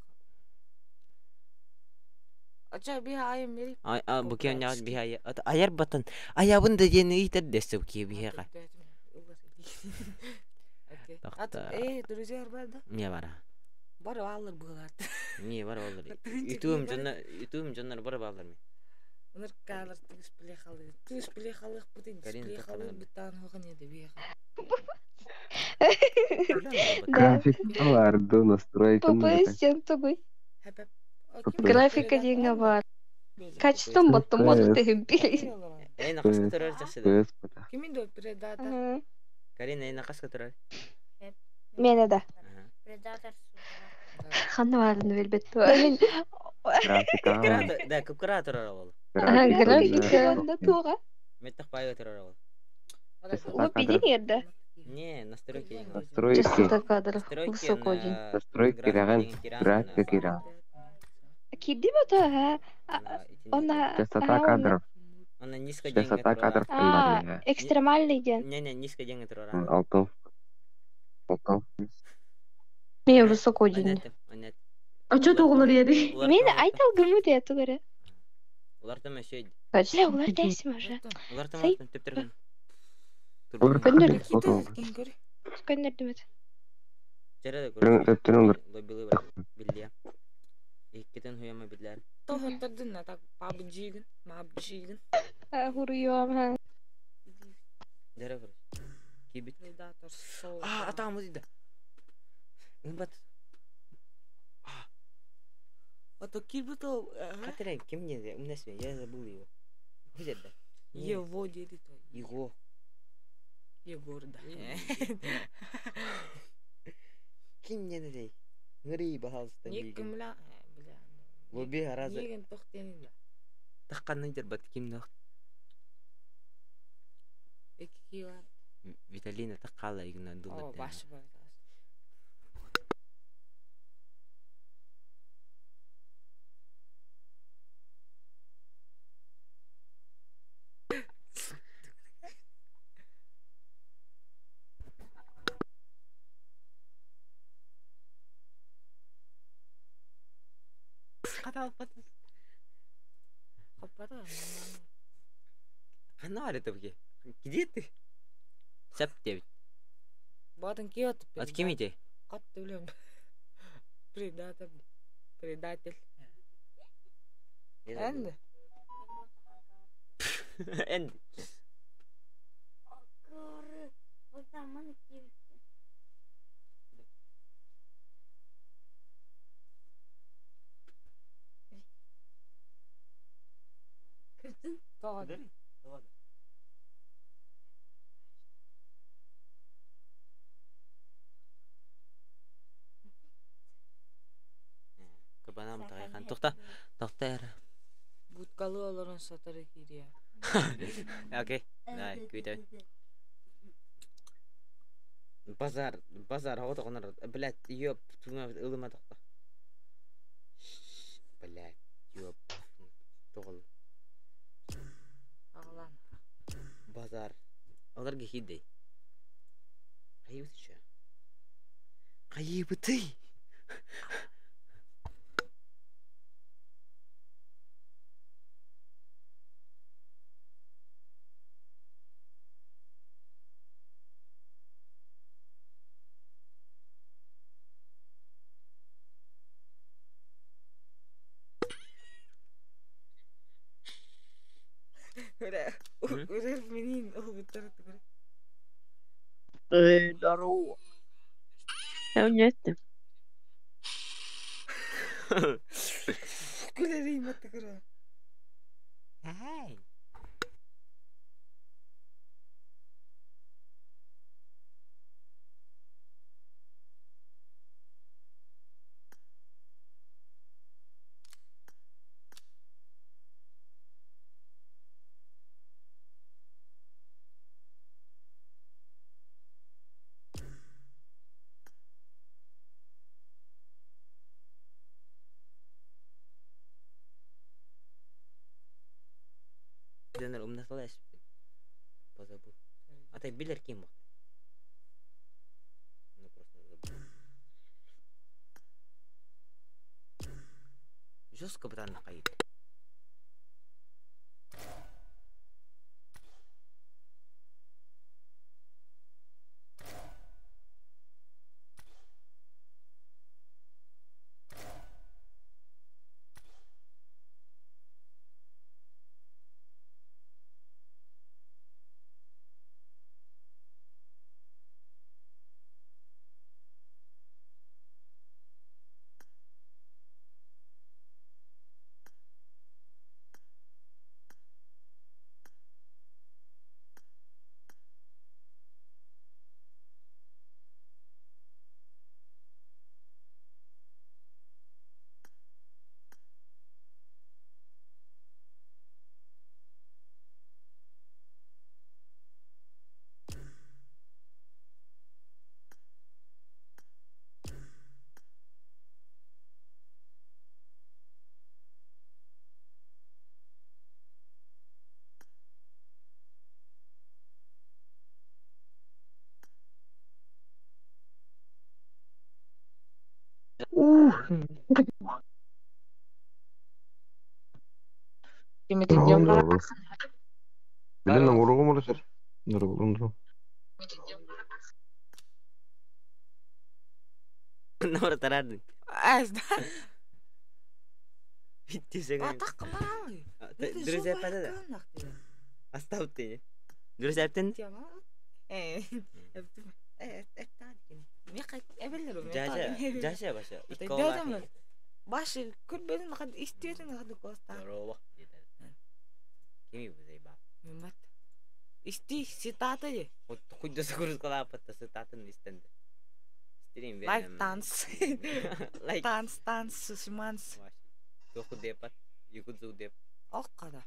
Ача би айым мери. Ай а бу кен яд би ай. Аяр батан. Аябын да ден итер десе бу ки би ха. Окей. Тохта. Э, друзья бар да? Не бара. Бар алыр булар. Не бар олар. Ютубым жоннор, ютубым жоннор бар балар мен. Уныркалар туис биле халы. Туис биле халы бутин. Карина, Биле тоқта халы надо. бутан хоган еде би ха. Да. График аларды настройка ППС тен тугуй. Хәп. Графика деньги бар. Качеством боттум бодук тэһимпи. Эй, нахаска турар чахсыда. Кыыс бата. Кимин до предатор? Карина, эй, нахаска турар. Мene да. Предатор Ханна баарын билбет Мен Графика. Да, кыпкыра турар ол. Графика. Онда туға. Меттах пайга турар ол. Частота Лупи кадров. деңерді. Не, настройки деген. Настройки. Частота кадров Настройки высоко на один. Настройки графика кираган. деген киран, Графика киран. Кирди бе то, ха? Она... Частота кадров. Она низко деньги Частота кадров А, экстремальный ден. Не, не, низко деньги турар. Алтын. Алтын. Мен высоко один. А что тоғылыр ери? Мен айталгымы де тугары. Улар там еще Бля, улар дәсім уже. Улар там Сай. төптөргөн. Көннөр. Көннөр демет. Жерде Төптөрүн Лобилы бар. Билия. Иккитен хуяма билер. Тоһоттардын так PUBG-гин, MABG-гин. Хуруйом ха. Жере көр. Кибит. Предатор сол. А, атам диде. Имбат. А то кибитл. Катерин, ким не, умнесме, я забыл его. Где да? Его дери то. Его. Егор да. Ким не дей? Ngри бахалста. Не кымла, бля. Лоби харазы. Неген тохтенин да. Таққанны дербат ким нах. Эки бар. Виталина таққала игна О, дулат. баш бар. Хаппата. Она это где? Где ты? Сәп деп. Батын киот. От ким иде? Кат билем. Предатор. Предатель. Энди. Энди. Тоҕо. Курбанам тагайхан. Тохта. Тохта яра. Буткалы олорон сатары кирия. Окей. Давай, күйді. Базар, базар, ағыт оғынар. Блядь, ёп, ылыма тоқта. Блядь, ёп. Тоғыл. Ағлан. Базар. Олар гехидей. Қайыбыты ше? Қайыбыты! Үрер менин олгуттар тугур. Здорово. Я не Күлер имат тугур. Эй! Дөнөр умнасала эшпин. Позабыл. А так билер ким бак. Ну просто забыл. Жестко братан кайып. Здорово. Билен оңорого молесер. Здорово, Нора тарардын. Аз да. Битти. Атак малы. Друзья пада. Астау ты. Друзья эптен? Жажа, жажа баша. Дедим. Башы көрбедин кад истебедин кад коста. Здорово. Кими бузай ба. Мемат. Исти ситата же. Хуйда сакурус кала патта ситатын истенде. Стрим Лайк танц. Лайк. Танц, танц, шиманс. Тоху депат. Юкудзу деп. Оккада.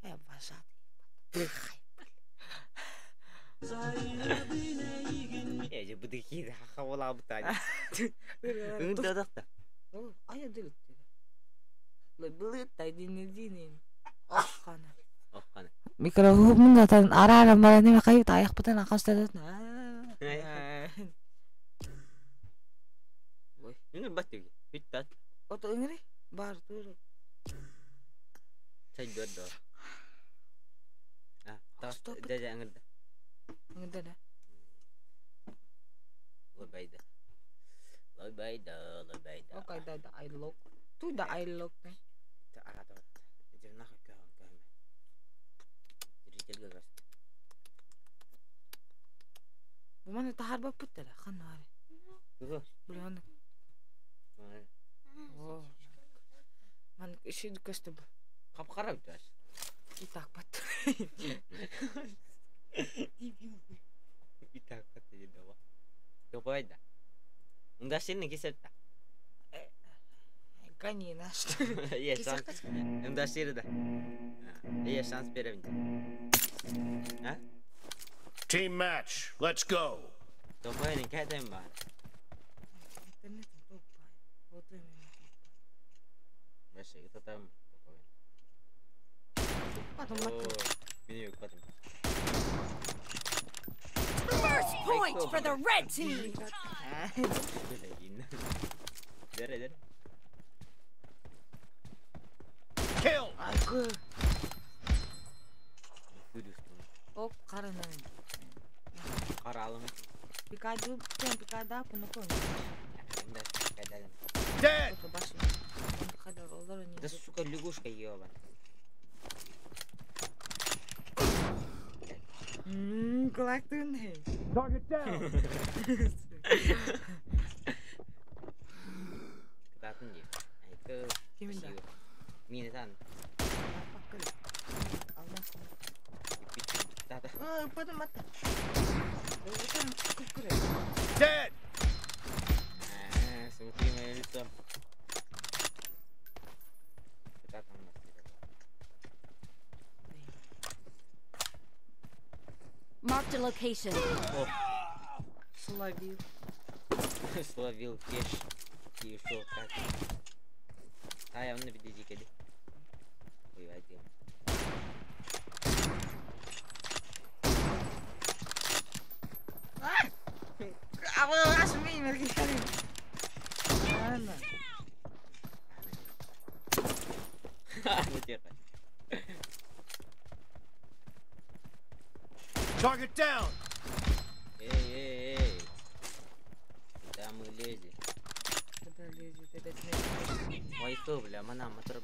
Э, бажат. Э, же будыки хавала бутани. Ындадакта. Ая дилит. Былыт дайдин динин. Оккана. Оккана. Микрофон затан ара ара мара неме кайып аяк бутан акаштадат. Үнгөр бат деги. Бүттат. Ото үнгүри бар тур. Чай дор дор. А, та жа ыңырда. Үнгүрдө да. Лобайда. Лобайда, лобайда. Окай да да I look. Ту да I look. Та ара да. Жирнах кахан кахан. Зрительге гас. Буманы тахар бап буттара хан ари. Тугу. Буланы. Ман иши көстү. Капкара бүтәш. И так бат. И так бат деди ва. Топайда. Унда сени кесепта. Гони наш. Е, шанс. Унда сери да. Е, шанс берем. А? Team match. Let's go. Топайны кәтем бар. Интернет топай. Вообще, это там Потом First point for the red team. Kill. О, каранан. Каралым. Пикаду, пикада, пунокон. Dead. Да сука, лягушка ебаная. Collecting. Target down. Кытаатын дии. Айкы. Кимин да? Мини сан. Dead. Смотри мое лицо. Кытаатын Marked a location. О. Словил. Словил кеш. И ушел как. А, я он на видео Ой, один. А вы ваш мимер Ладно. Ну тихо. Target down. Эй, эй, эй. Куда мы лезем? Куда лезет этот мир? Ой, кто, бля, мана, мотор.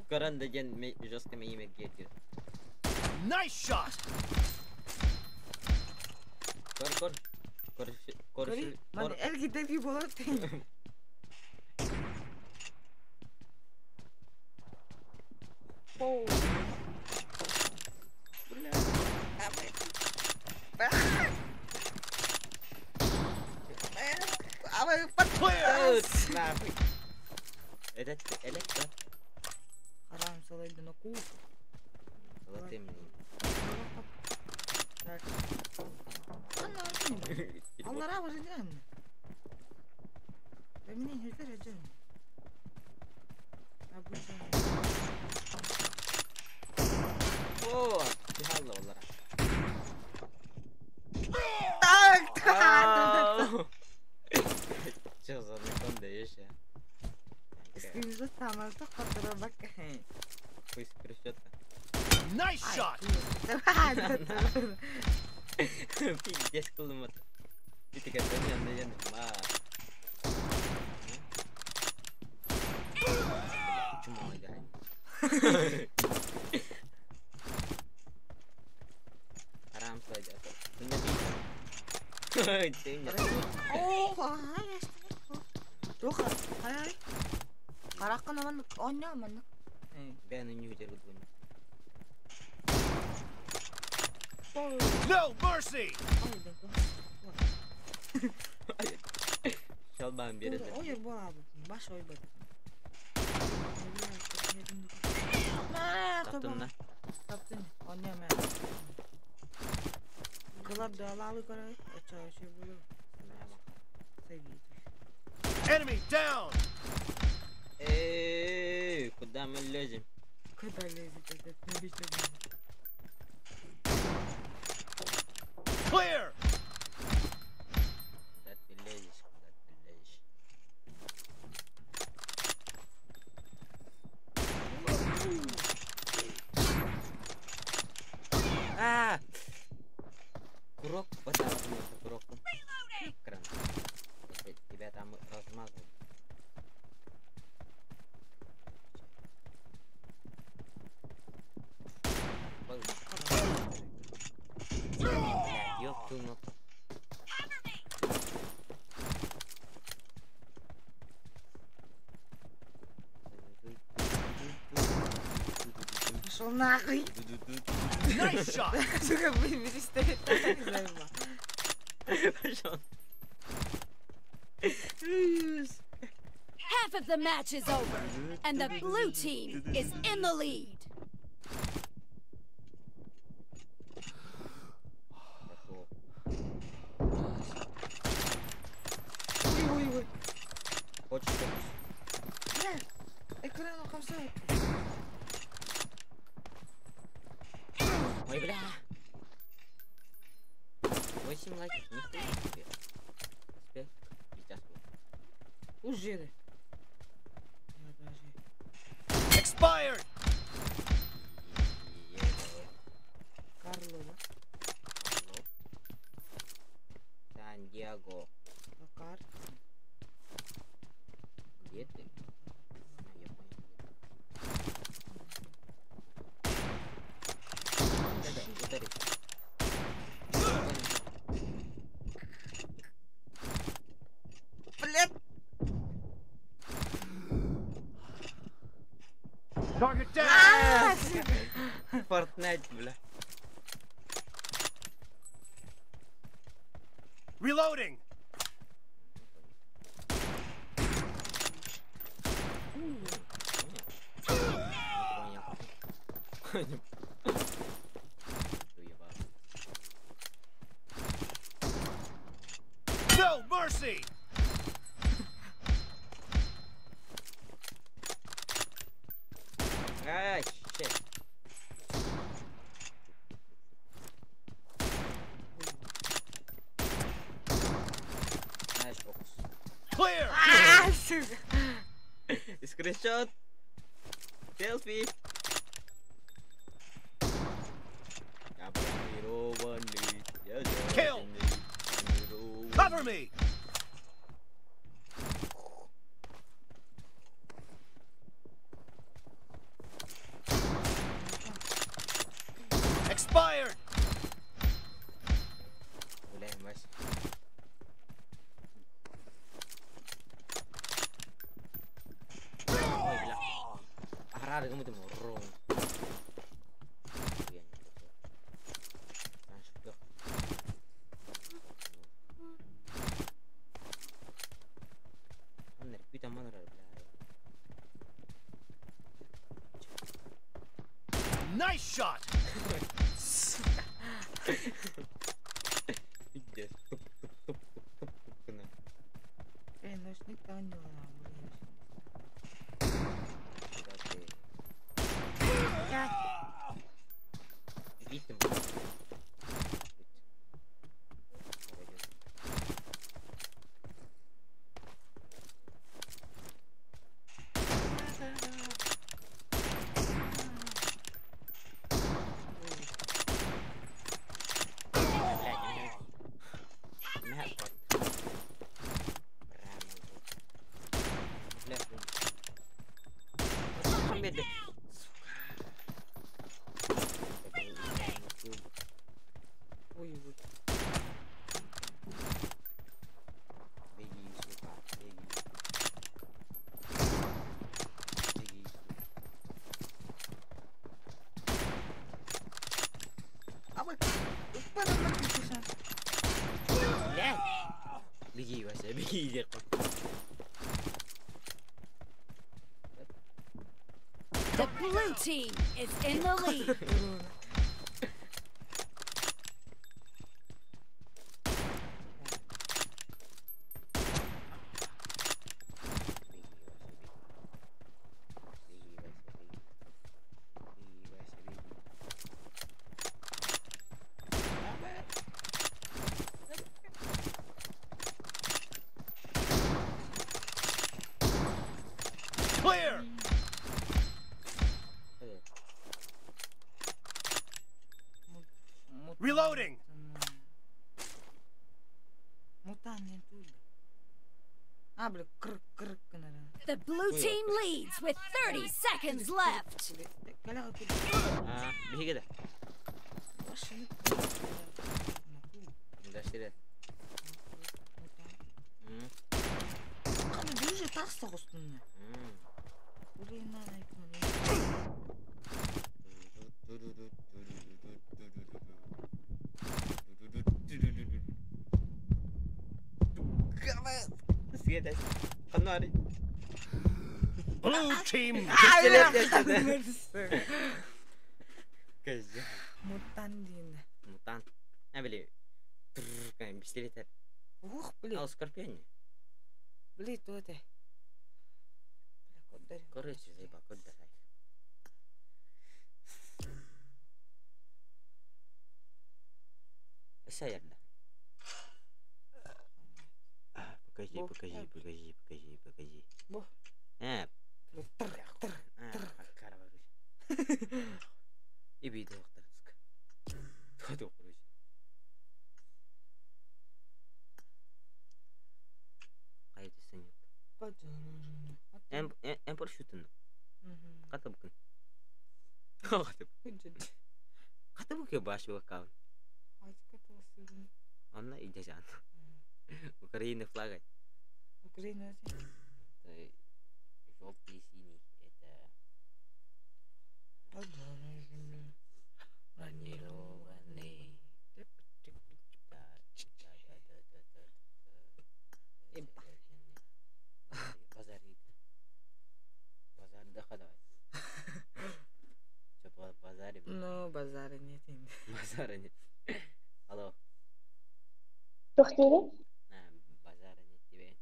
Коран деген жестко имя гетер. Nice shot. Кор, кор. Кор, кор, Ман кор. эл гидер болот. Оу. Бля. Clear. Нахуй. Это, это. Харам салайды на ку. Вот именно. Аллара бажыдан. Эмне хердер эжен. Мартық қатырабак. Пусть скрещется. Nice shot. Пиздец кылымат. Ты такая, ма. Чмо играть. Арам сойдет. Оо, Туха, хай. Харакка наман оння манна. Бен не видел. No mercy. Шалбан берет. Ой, бабу, баш ой бабу. Таптым на. Таптым. Оння мэ. Кылар далалы карай. Ача ача булу. Enemy down. Эй, куда мы лезем? Куда лезет этот новичок? Clear. Куда ты лезешь? Куда ты лезешь? А! Курок, вот так вот курок. Кран. Тебя там размазал. Блядь, ёб твою мать. Пошел нахуй. Nice shot. Сука, перестань. Заебал. Пошел. Half of the match is over, and the blue team is in the lead. Пошел. Ой, ой, ой. Хочешь что-нибудь? Бля, экран хамсает. Ой, бля. 8 лайков, нихуя себе. Респект. Пиздец был. Уже. Я даже. Expired. Карло, да? Алло. Сан-Диего. Кар. Где ты? А, я понял, где ты. Да-да, ударить. Блядь. Target down. Fortnite, бля. Reloading. Не понял. Уебал. No mercy. А, щит. Знаешь, фокус. Clear. А, сука. Скриншот. Селфи. Kill. Cover me. Expired. Гуляем, Вася. Ой, бля. Аграры кому ты мурон. Я не хотел. Раньше пёх. Маннер, пита маннер, бля. Nice shot. Пиздец. Туп, туп, туп, туп, туп, туп, на. Эй, ночник там не надо. Куда ты? Блядь. Видим. Бэт бэт. Ой, ой. Беги, сука, беги. Беги, сука. Абы, уппадым бир. Блядь! Беги, Вася, беги, диэх. The blue team is in the lead. Беги, Вася, беги. Беги, Вася, беги. Clear. Беги. Reloading. Мутан не туй. А, бля, кыр кыр гынар. The blue team leads with 30 seconds left. А, беги да. Да, сире. М. Каны дуже тахса гостун. М. Света, ханары. Blue team Козел. Мутан дейін. Мутант. А, били. Пистолет. Ух, бли. Ал скорпион. Бли, то это. Короче, заеба, код давай. Саярда. Покажи, покажи, покажи, покажи, покажи. Бо. А, Тыр, тыр, тыр. И видео сука. Кто короче. Кайда сен? Эм эм парашютын. Ката букын. Ката. Ката буке баш аккаунт. Онна идежан. Украина флага. Украина. Это желтый и синий. Это бронированный. Да. Базар Базар давай. Что, базаре? Ну, базара нет. Базара нет. Алло. Тохтери? Базара нет тебе.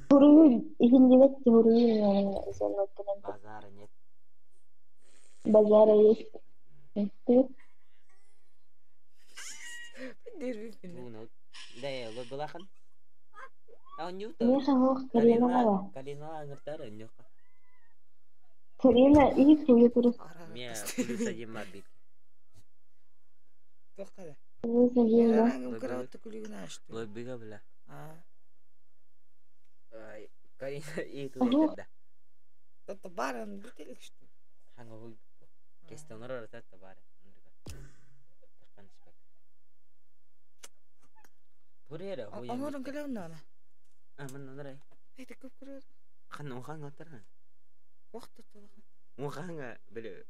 Буруyu иһиллибэт буруyu зонаттан. Базара нет. Базара есть. Да, лобилахан. А нюта. Меха хох Карина мала. Карина аңыртары нюха. Карина и суя турус. Ме плюс один мабит. Тоққада. Плюс один. Караотты күлігін ашты. Лобига бля. А. Ай, Карина и тут да. Тата баран бүтелік что. Ханга хуй. Кесте онор тата бара. Такан спек. Пурера хуй. Онорун келе онна. А, мен онор. Эйте көп көрөр. Хан охан отыр. Уақыт Охан биле.